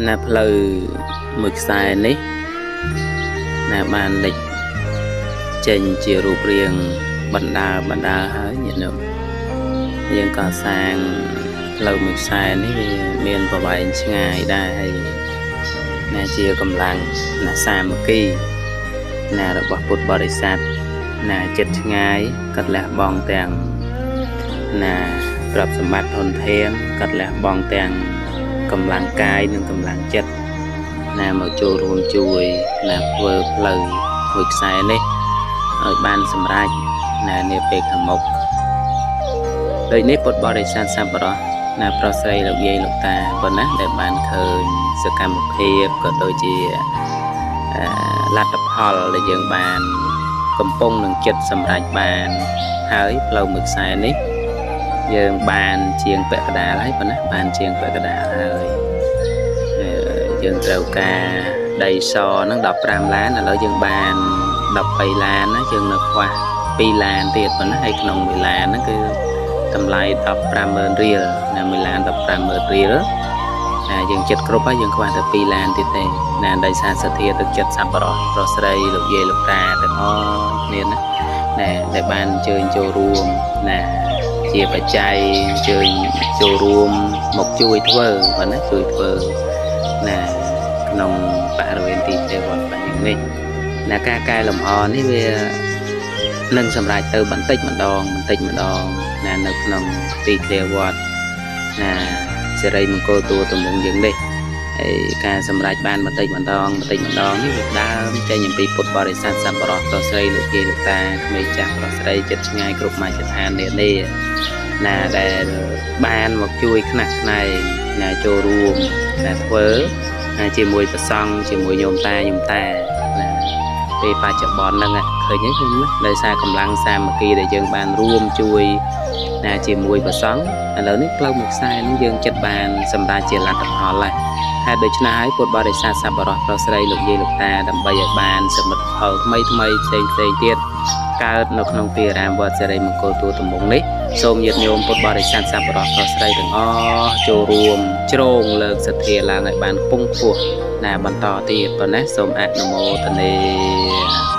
ណាផ្លូវមួយខ្សែនេះណាបានលេចចេញជារូបរាងបណ្ដើបណ្ដើហើយញាតិញោមយើងក៏សាងផ្លូវមួយខ្សែនេះវាមានប្រវែងឆ្ងាយដែរហើយណាជាកម្លាំងណាសាមគ្គីណារបស់ពុទ្ធបរិស័ទណាចិត្តឆ្ងាយកាត់លះបង់ទាំងណាទ្រព្យសម្បត្តិធនធានកាត់លះបង់ទាំងកម្លាំងកាយនិងកម្លាំងចិត្តណាមកចូលរួមជួយណាធ្វើផ្លូវមួយខ្សែនេះឲ្យបានសម្រេចណានាពេលខាងមុខដូចនេះពុទ្ធបរិស័ទសប្បុរសណាប្រុសស្រីលោកយាយលោកតាប៉ុណ្ណាដែលបានឃើញសកម្មភាពក៏ដូចជាលទ្ធផលដែលយើងបានកំពុងនឹងចិត្តសម្រេចបានហើយផ្លូវមួយខ្សែនេះយើងបានជាងពាក់កណ្ដាលហើយប៉ុណ្ណាបានជាងពាក់កណ្ដាលហើយយើងត្រូវការដីសហ្នឹង15ឡានឥឡូវយើងបាន13ឡានណាយើងនៅខ្វះ2ឡានទៀតប៉ុណ្ណាហើយក្នុងមួយឡានហ្នឹងគឺតម្លៃ150,000រៀលណាមួយឡាន150,000រៀលណាយើងចិត្តគ្រប់ហើយយើងខ្វះតែ2ឡានទៀតទេណាដោយសារសទ្ធាទឹកចិត្តសប្បុរសប្រុសស្រីលោកយាយលោកតាទាំងអស់គ្នាណាណែដែលបានអញ្ជើញចូលរួមណាជាបច្ច័យអញ្ជើញចូលរួមមកជួយធ្វើបាទណាជួយធ្វើណាក្នុងបរិវេណទីទេវត្តរបស់យើងនេះណាការកែលម្អនេះវានឹងសម្រេចទៅបន្តិចម្ដងបន្តិចម្ដងណានៅក្នុងទីធ្លាវត្តណាសិរីមង្គលទួទំងយើងនេះហើយការសម្រេចបានបន្តិចម្ដងបន្តិចម្ដងនេះវាដើមចេញអំពីពុទ្ធបរិស័ទសប្បុរសប្រុសស្រីលោកយាយលោកតាក្មេងចាស់ប្រុសស្រីចិត្តឆ្ងាយគ្រប់មជ្ឈដ្ឋាននានាណាដែលបានមកជួយខ្នះខ្នែងណាចូលរួមណាធ្វើណាជាមួយព្រះសង្ឃជាមួយញោមតាញោមតាណាពេលបច្ចុប្បន្នហ្នឹងឃើញទេខ្ញុំណាដោយសារកម្លាំងសាមគ្គីដែលយើងបានរួមជួយណាជាមួយព្រះសង្ឃឥឡូវនេះផ្លូវមួយខ្សែហ្នឹងយើងចិត្តបានសម្រាប់ជាលទ្ធផលហើយហេតុដូច្នេះហើយពុទ្ធបរិស័ទសប្បុរសប្រុសស្រីលោកយាយលោកតាដើម្បីឲ្យបានសមិទ្ធផលថ្មីថ្មីផ្សេងផ្សេងទៀតកើតនៅក្នុងទីអារាមវត្តសិរីមង្គលទួទំងនេះសូមញាតិញោមពុទ្ធបរិស័ទសប្បុរសប្រុសស្រីទាំងអស់ចូលរួមជ្រងលើកសទ្ធាឡើងឲ្យបានខ្ពង់ខ្ពស់ណាបន្តទៀតប៉ុណ្ណាសូមអនុមោទនា។